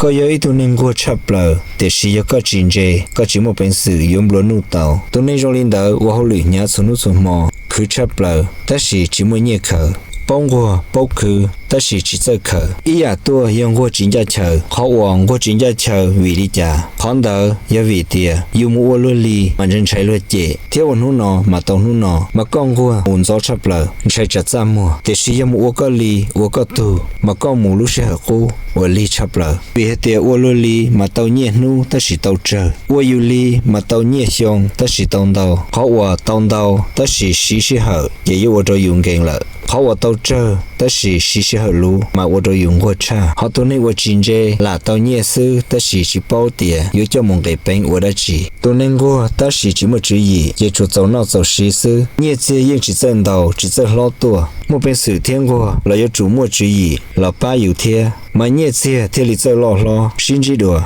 Koj yog ib tug neeg nquag tshaj plaws, tiam sis yog koj tsis ntse, koj tsis muaj peev xwm yuav nplua nuj tau. Tus neeg zoo li ntawd ua hauj lwm hnyav txhua hnub txhua hmo, khwv tshaj plaws tab sis tsis muaj nyiaj khaws, paub nquag paub khwv tab sis tsis txawj khaws. Ib yam tuaj yog nquag tsis ncaj chaw. Qhov uas nquag tsis ncaj chaw vim li cas? Qhov ntawd yog vim tias yus mus ua luag li mas ntshai ntshai luag cem thiab ua hnub no mas tau hnub no, mas koj nquag mus ntxov tshaj plaws ntshai tsam txaj muag. Tiam sis yog mus ua koj li ua koj tug mas koj mus lub sij hawm qub uas lig tshaj plaws. Vim hais tias ua luag li mas tau nyiaj hnub tab sis tau tsawg, ua yus li mas tau nyiaj xyoo tab sis tau ntau. Qhov uas tau ntau tab sis siv sij hawm ces yuav ua rau yus nkees lawm. Qhov uas tau tsawg tab sis siv sij hawm luv mas ua rau yus nquag tshaj. Ho tus neeg uas tsis ntse lam tau nyiaj xwb tab sis tsis paub tias yuav coj mus nqis peev ua dab tsi. Tus neeg nquag tab sis tsis muaj tswv yim ces tsuas txaus noj txaus siv xwb. Nyiaj txiag yeej tsis txawj ntau tsis txawj hlob tuaj, muaj peev xwm thiab nquag los yuav tsum muaj tswv yim los pab yus thiab mas nyiaj txiag thiaj li txawj loj hlob sib ntsib dua.